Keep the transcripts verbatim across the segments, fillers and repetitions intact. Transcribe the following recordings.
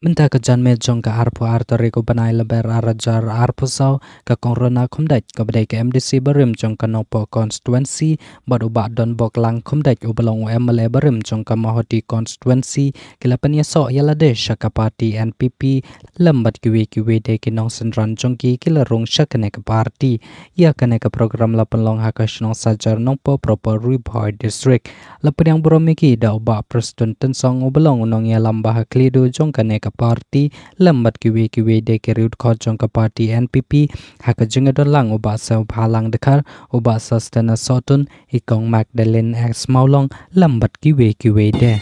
Mynta ka janmiet jong ka arphew ar tarik u bnai Lber ar hajar arphew saw, ka Kong Rona Khumdeit kaba dei ka M D C barim jong ka Nongpoh constituency bad u Bah Donbok Lang Khumdeit uba long u M L A barim jong ka Mawhati constituency ki la pynïasoh ïa lade sha ka party N P P lem bad kiwei kiwei de ki nongsynran jong ki ki la rung sha kane ka party. Ïa kane ka program la pynlong ha ka shnong Sajar Nongpoh Proper, Ri Bhoi District. La pdiang burom ïa ki da u Bah Prestone Tynsong uba long u nongïalam ba ha khlieh jong kane ka party lem bad kiwei kiwei de ki riewdkhot jong ka party N P P, ha ka jingïadon lang u Bah Sniawbhalang Dkhar, u Bah Sosthenes Sohtun, i Kong Magdalene S Mawlong lem bad kiwei kiwei de.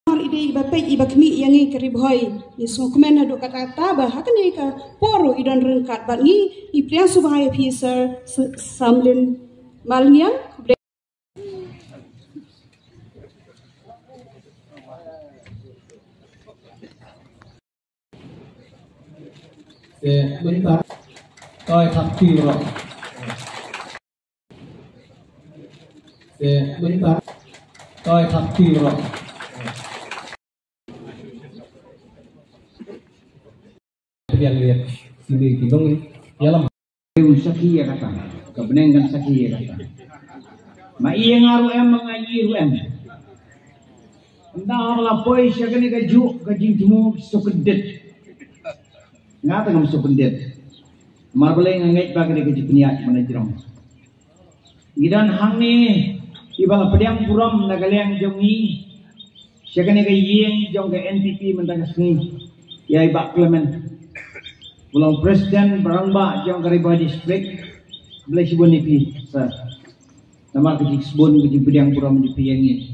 Mar i dei iba peit iba khmih ïa ngi ka Ri Bhoi. Ngi sngewkmen haduh katta katta ba ha kane ka por ruh i don ryngkat bad ngi. I pdiang sngewbha ïa phi Sir S-, Samlin Malngiang. Te mynta. Toi, thap ti ro. Te mynta. Toi, thap ti ro. Biang liat sini ki nong ïalam. Te un sakhi ïa kata. Ka bneng kan sakhi ïa kata. Ma ïa nga ruh em, ma nga ïa ruh em. Ynda haba la poi sha kane ka juk ka jingthmu suk kyndit. Nga te ngam suk kyndit. Mar balei nga ngeit ba kane ka jingpynïaid mana jrong. Ngi don hangne iba la pdiang burom na ka liang jong ngi. Sha kane ka ïing jong ka N P P mynta ka sngi. Ïa i Bah Clement. U long president barangbah jong ka Ri Bhoi District. Blei shibun ïa phi, sir. Namar ka jingsbun ka jingpdiang burom jong phi ïa ngi.